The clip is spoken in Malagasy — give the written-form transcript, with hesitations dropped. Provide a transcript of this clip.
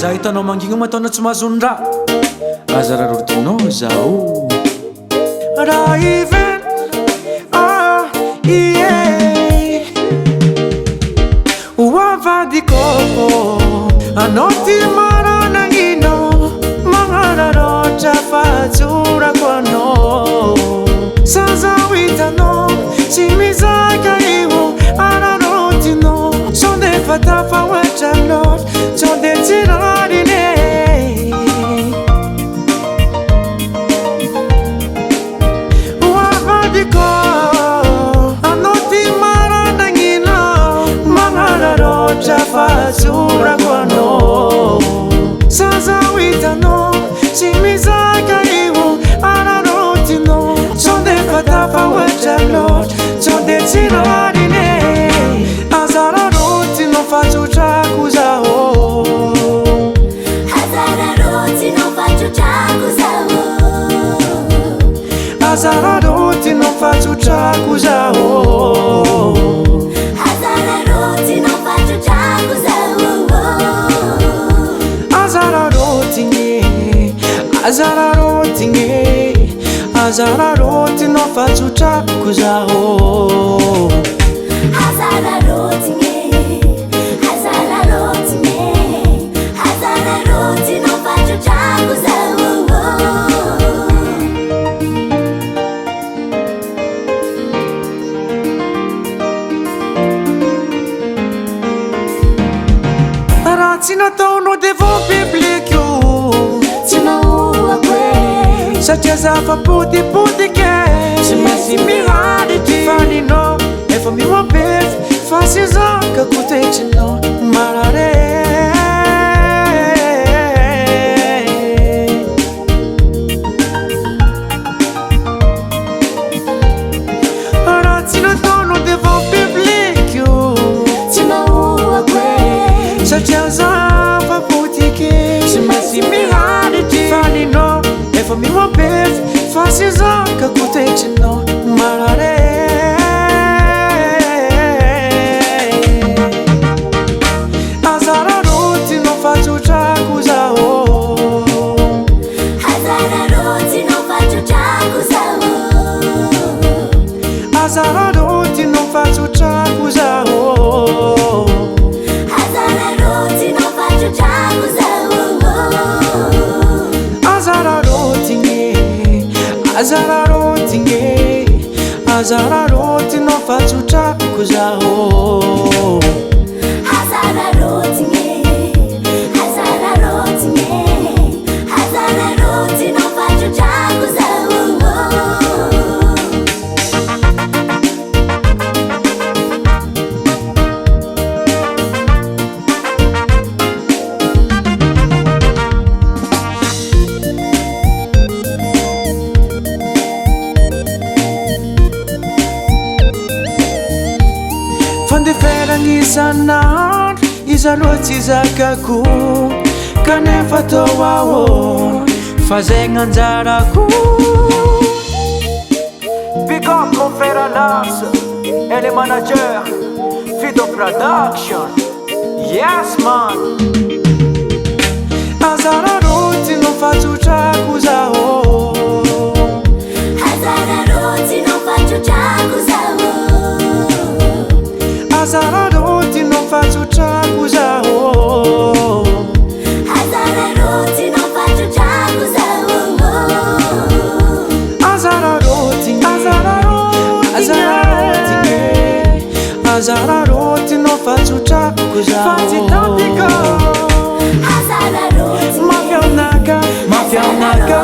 Za hitanao mangigna mataona tsy mahazon-draha. Aza rarôtinao zaho. Raha even ah ie. Ho avadiko anao ty maranagnino magnararaotra fahatsorako anao. Sa zaho hitanao tsy mizaka io araraotinao. Sao defa tafahoatra loatra, sao de tsy rariny e. Ho avadiko anao ty maranagnino magnararaotra fahatsorako anao. Sa zaho hitanao tsy mizaka io araraotinao. Sao defa tafahoatra loatra, sao de tsy rariny e. Aza araraotinao fa tsotrako zaho. Aza araraotinao fa tsotrako zaho. Aza araraotinao fa tsotrako zaho. Aza araraotinao fa tsotrako zaho. Aza araraotigny, aza araraotigny, aza araraotinao fa tsotrako zaho. Aza araraotigny, aza araraotigny, aza araraotinao fa tsotrako zaho. Raha tsy nataonao devant public io, tsy nahoako e. Satria za fa potipotika e, tsy maintsy miharitry. Fa ninao efa mihoa-pefy, fa tsy zakako toetrinao marare. Raha tsy nataonao devant public io, tsy nahoako e. Satria za fa potika e, tsy maintsy miharitry. Fa ninao efa mihoa-pefy, fa tsy zakako toetrinao marare. Aza araraotinao fa tsotrako zaho. Aza araraotinao fa tsotrako zaho. Aza araraotinao fa tsotrako zaho. Aza araraotinao fa tsotrako zaho. Aza araraotigny, aza araraotigny, aza araraotinao fa tsotrako zaho. Aza araraotigny, aza araraotigny, aza araraotinao fa tsotrako zaho. Fandeferana isan'andro izy aloha tsy zakako, kanefa atao ahoana fa zay gn'anjarako. Big up mon frère Lars et les managers Fido Production. Yes man. Aza araraotinao fa tsotrako zaho. Aza araraotinao fa tsotrako zaho. Aza araraotinao fa tsotrako zaho. Aza araraotinao fa tsotrako zaho. Aza araraotigny, aza araraotigny, aza araraotinao fa tsotrako zaho. Fa tsy tantiko. Aza araraotigny, Mafy aminaka, mafy aminaka.